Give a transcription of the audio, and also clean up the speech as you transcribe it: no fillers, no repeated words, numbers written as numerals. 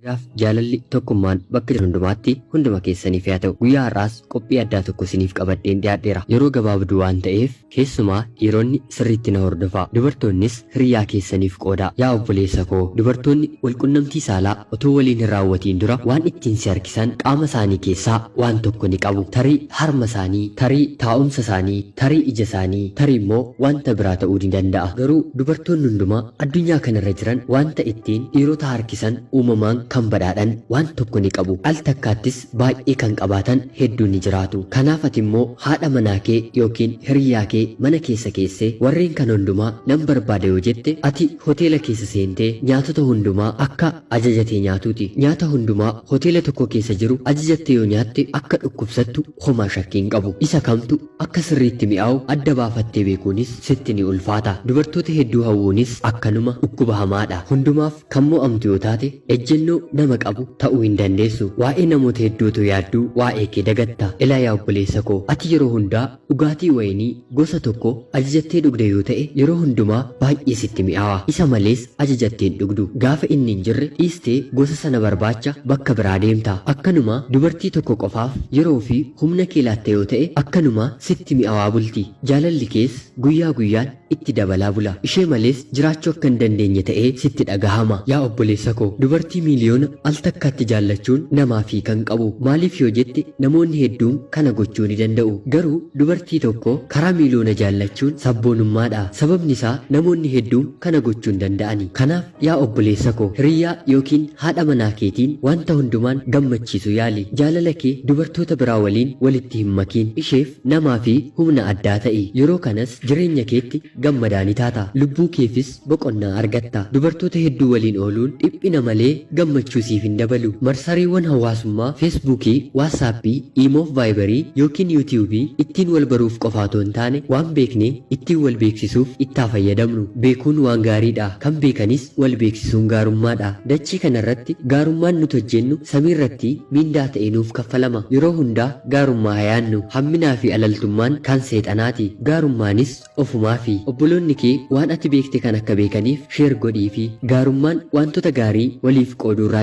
Nagaaf jaalalli tokkummaan bakka jiru hundumaatti hunduma keessaniif haa ta'u. Guyyaa har'aas qophii addaa tokko isiniif qabadheen dhiyaadheera. Yeroo gabaabduu waan ta'eef keessumaa dhiironni sirriitti na hordofaa. Dubartoonnis hiriyaa keessaniif qoodaa. Yaa obboleessa koo, dubartoonni walqunnamtii saalaa otoo waliin hin raawwatiin dura waan ittiin si harkisan qaama isaanii keessaa waan tokko ni qabu. Tarii harma isaanii, tarii taa'umsa isaanii, tarii ija isaanii, tarii immoo wanta biraa ta'uu ni danda'a. Garuu dubartoonni hundumaa addunyaa kanarra jiran wanta ittiin dhiirota harkisan uumamaan kan badhaadhan waan tokko ni qabu. Al takkaattis baay'ee kan qabaatan hedduun ni jiraatu. Kanaaf ati immoo haadha manaa kee yookiin hiriyaa kee mana keessa keessee warreen kana hundumaa nan barbaada yoo jette, ati hoteela keessa seentee nyaatota hundumaa akka ajajatee nyaatuuti. Nyaata hundumaa hoteela tokko keessa jiru ajajattee yoo nyaatte akka dhukkubsattu homaa shakkii hin qabu. Isa kamtu akka sirriitti mi'aawu adda baafattee beekuunis sitti ni ulfaata. Dubartoota hedduu hawwuunis akkanuma dhukkuba hamaadha. Hundumaaf kan mo'amtu yoo taate ejjennoo nama qabu ta'uu hin dandeessu. Waa'ee namoota hedduu otoo yaadduu waa'ee kee dagatta. Ilaa yaa obboleessa koo, ati yeroo hundaa dhugaatii wayinii gosa tokko ajajattee dhugda yoo ta'e yeroo hundumaa baay'ee sitti mi'aawa. Isa malees ajajattee hin dhugdu. Gaafa inni hin jirre dhiistee gosa sana barbaacha bakka biraa deemta. Akkanuma dubartii tokko qofaaf yeroo fi humna kee laatta yoo ta'e akkanuma sitti mi'aawaa bulti. Jaalalli kees guyyaa guyyaan itti dabalaa bula. Ishee malees jiraachuu akka hin dandeenye ta'ee sitti dhagahama. Yaa obboleessa koo, dubartii miiliyoona al takkaatti jaallachuun namaaf hiika hin qabu. Maaliif yoo jette namoonni hedduun kana gochuu ni danda'u. Garuu dubartii tokko karaa miiliyoona jaallachuun sabboonummaadha. Sababni isaa namoonni hedduun kana gochuu hin danda'ani. Kanaaf yaa obboleessa koo, hiriyyaa yookiin haadha manaa keetiin wanta hundumaan gammachiisuu yaali. Jaalala kee dubartoota biraa waliin walitti hin makiin. Isheef namaa fi humna addaa ta'i. Yeroo kanas jireenya keetti gammadaa ni taata. Lubbuu keefis boqonnaa argatta. Dubartoota hedduu waliin ooluun dhiphina malee gammachuu siif hin dabalu. Marsariiwwan hawaasummaa Feesbuukii, Waatsaappii, Iimoof Vaayibarii yookiin Yuutiyuubii ittiin wal baruuf qofa otoo hin taane waan beekne ittiin wal beeksisuuf itti haa fayyadamnu. Beekuun waan gaariidha. Kan beekanis wal beeksisuun gaarummaadha. Dachii kanarratti gaarummaan nuti hojjennu samiirratti miindaa ta'ee nuuf kaffalama. Yeroo hundaa gaarummaa haa yaadnu. Hamminaa fi alaltummaan kan seexanaati. Gaarummaanis ofumaafi. Obboloonni kee waan ati beekte kan akka beekaniif share godhiifi. Gaarummaan waantota gaarii waliif qooduurraa.